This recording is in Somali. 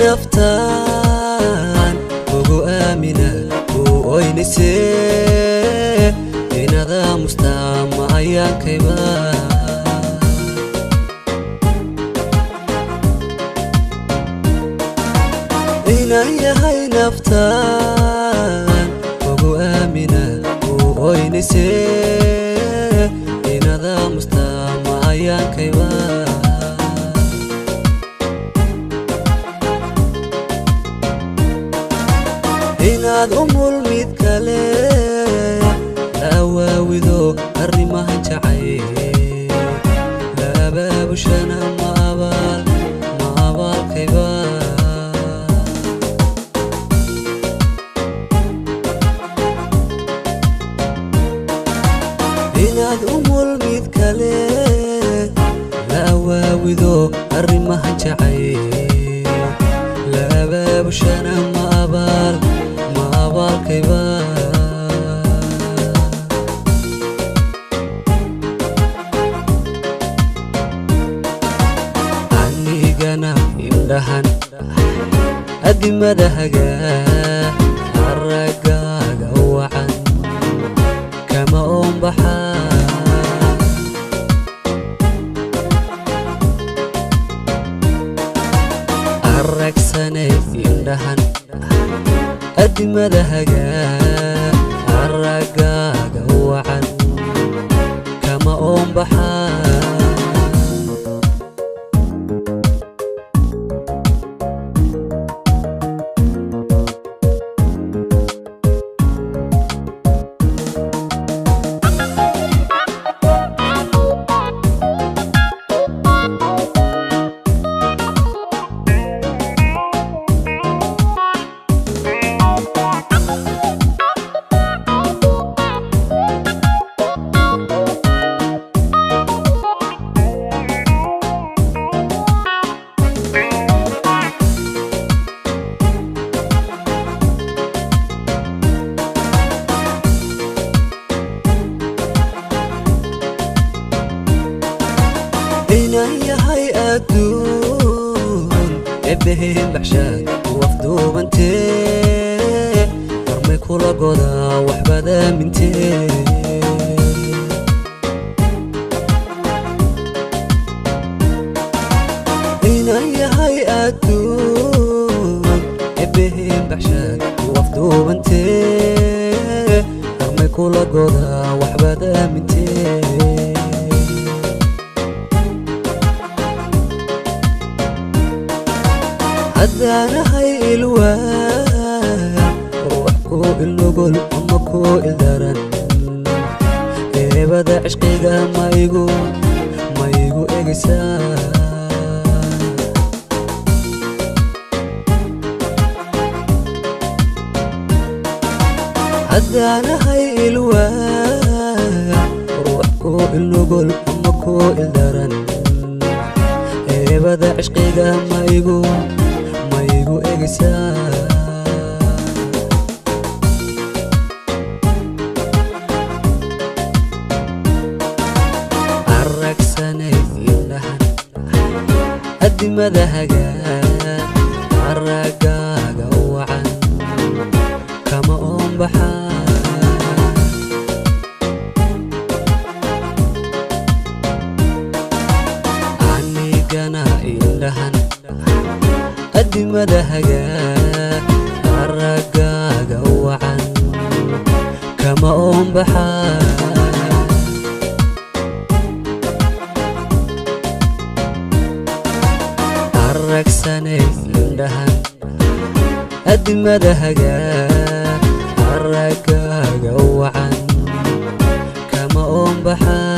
Naftaan ugu aamina uu oynayse, inaad aamustaa ma ayaankayba? Inaan yahay naftaan ugu aamina uu oynayse, inaad aamustaa ma ayaankayba? Inaad umul mid kale la awaawido arrimaha jacay la abaabushana, ma abaal ma abaalkayba? Inaad umul mid kale la awaawido arrimaha jacay la abaabushana, ma abaal ma abaalkayba? Anigana indhahan adimadahaga araggaaga wacan kama oonbaxaa. Aragsanay indhahan adimadahaga araggaaga wacan kama oonbaxaa. Inaan yahay adduun ebbeheen baxshaad wafduubantee, warmay kula godaa waxbaad aamintee? Inaan yahay adduun ebbeheen baxshaad wafduubantee, warmay kula godaa waxbaad aamintee? Haddaanahay ilwaa ruux ku ilnugul ama ku ildaran, eebada cishqiga maigu ma igu egaysaa? Haddaanahay ilwaa ruux ku ilnugul ama ku ildaran, eebada cishqiga maigu ma igu egaysaa? Aragsanay indhahan adimadahaga araggaaga wacan kama oonbaxaa. Anigana indhahan adimadahaga araggaaga wacan kama oonbaxaa. Aragsanay indhahan adimadahaga araggaaga wacan kama oonbaxaa.